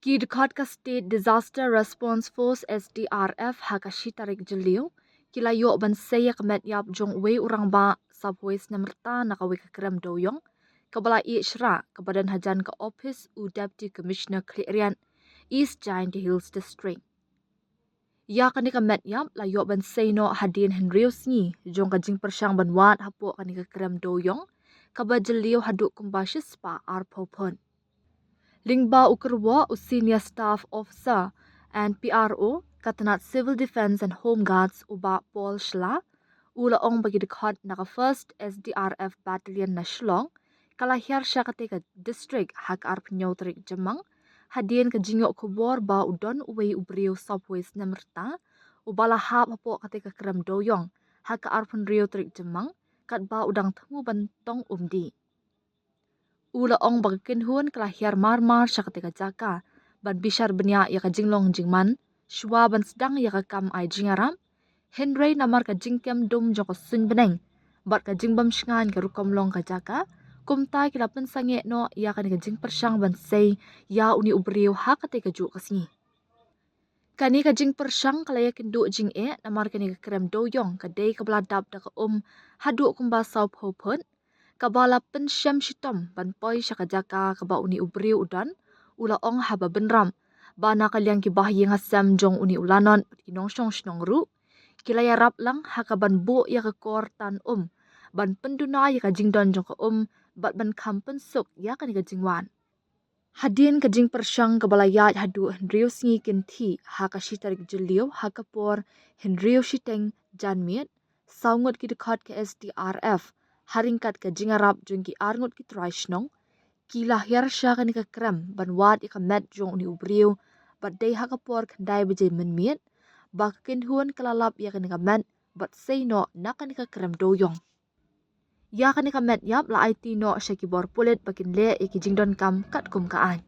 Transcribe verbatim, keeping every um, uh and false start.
Ki dkhot ka State Disaster Response Force, S D R F, ha ka shi tarik Jylliew ki la ïoh ban sei ïa ka met ïap jong uwei u rangbah sawphew snem rta na kawei ka krem dewïong kaba la ïeh shrah, kaba don hajan ka ophis u Deputy Commissioner Khliehriat, East Jaintia Hills District. Ïa kane ka met ïap la ïoh ban sei noh hadien hynriew sngi jong ka jingpyrshang ban wad hapoh kane ka krem dewïong kaba jylliew haduh kumba shispah arphew phut. Lyngba u kyrwoh u Senior Staff Officer and P R O ka tnat Civil Defence and Home Guards, u Bah Paul Shylla, u la ong ba ki dkhot na ka First S D R F Battalion na Shillong ka la hiar sha katei ka district ha ka arphew hynñiew tarik Jymmang, hadien ka jingïoh khubor ba u don uwei u briew sawphew snem rta uba la hap hapoh katei ka krem dewïong ha ka arphew hynriew tarik Jymmang, katba u dang thmu ban tong umdih. U la ong ba ka kynhun ka la hiar mar mar sha katei ka jaka ban bishar bniah ïa ka jinglong jingman shuwa ban sdang ïa ka kam ai jingïarap, hynrei namar ka jingkem dum jong ka suiñ bneng bad ka jingbym shngaiñ ka rukom long ka jaka, kumta ki la pynsangeh noh ïa kane ka jingpyrshang ban sei ïa une u briew ha katei kajuh ka sngi. Kane ka jingpyrshang ka la ïakynduh jingeh namar kane ka krem dewïong ka dei kaba la dap da ka um haduh kumba sawphew phut, kaba la pynshem shitom ban poi sha ka jaka kaba une u briew u don, u la ong haba bynrap ba na ka liang ki bahaïing hasem jong une u lanot bad ki nongshong shnong ruh ki la ïarap lang ha kaban buh ïa ka kor tan um ban pynduna ïa ka jingdon jong ka um bad ban kham pynsuk ïa kane ka jingwan. Hadien ka jingpyrshang kaba la ïaid haduh hynriew sngi kynthih ha ka shi tarik Jylliew ha ka por hynriew shiteng janmiet, saw ngut ki dkhot ka S D R F ha ryngkat ka jingïarap jong ki ar ngut ki trai shnong ki la hiar sha kane ka krem ban wad ïa ka met jong une u briew, bad dei ha ka por khyndai baje mynmiet ba ka kynhun ka la lap ïa kane ka met bad sei noh na kane ka krem dewïong. Ïa kane ka met ïap la aiti noh sha ki bor pulit ba kin leh ïa ki jingdonkam katkum ka aiñ.